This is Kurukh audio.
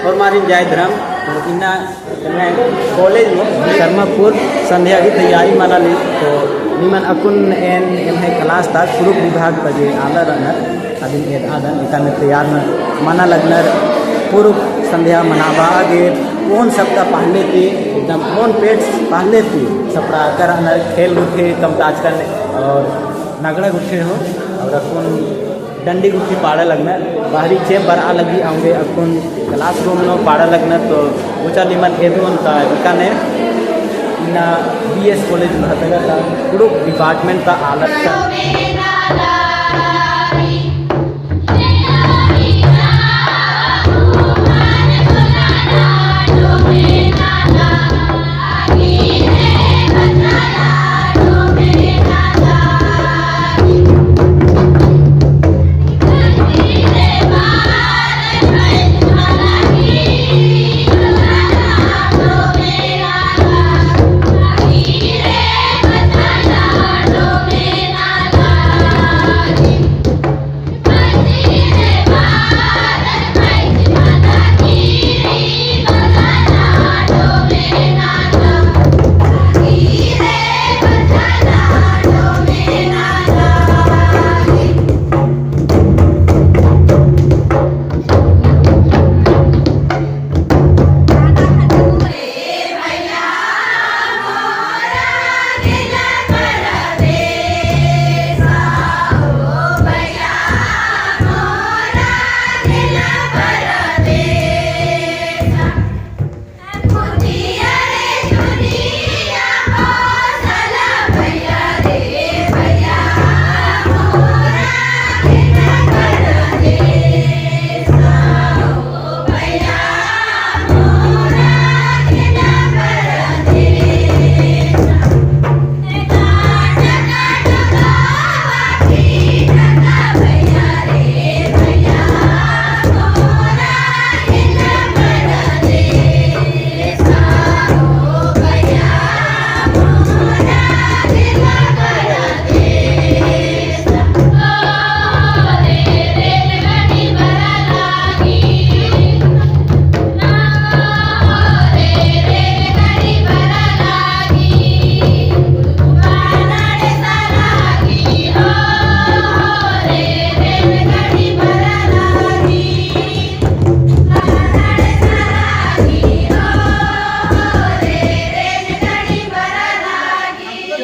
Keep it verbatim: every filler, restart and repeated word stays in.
होरमारिन जय धर्म। तो इन्ना एम्है कॉलेज नू शर्मापुर संध्या गही तैयारी मना लगी। तो निमन अक्कुन एन एम्है class ता कुँड़ुख़ विभाग ता जे आलर रअनर, अदिन एदआदन, एकाने तैयार मना लगनर। पूर्व संध्या मनाबआ गे ओन सप्ताह पहले ती, एकदम ओन पेट पहले ती सप्राकर रअनर, खेल गुट्ठी कमताचकन और नगड़ा गुट्ठी हूँ, और अक्कुन डंडी गुट्ठी पाड़ा लगनर। बाहरी चेंप बरआ लगी, औंगे अक्कुन classroom नू पाड़ा लगनर। तो उचा निमन एदओन ता एकाने इन्ना बीएस कॉलेज महतगत ता कुँड़ुख़ department ता आलर ता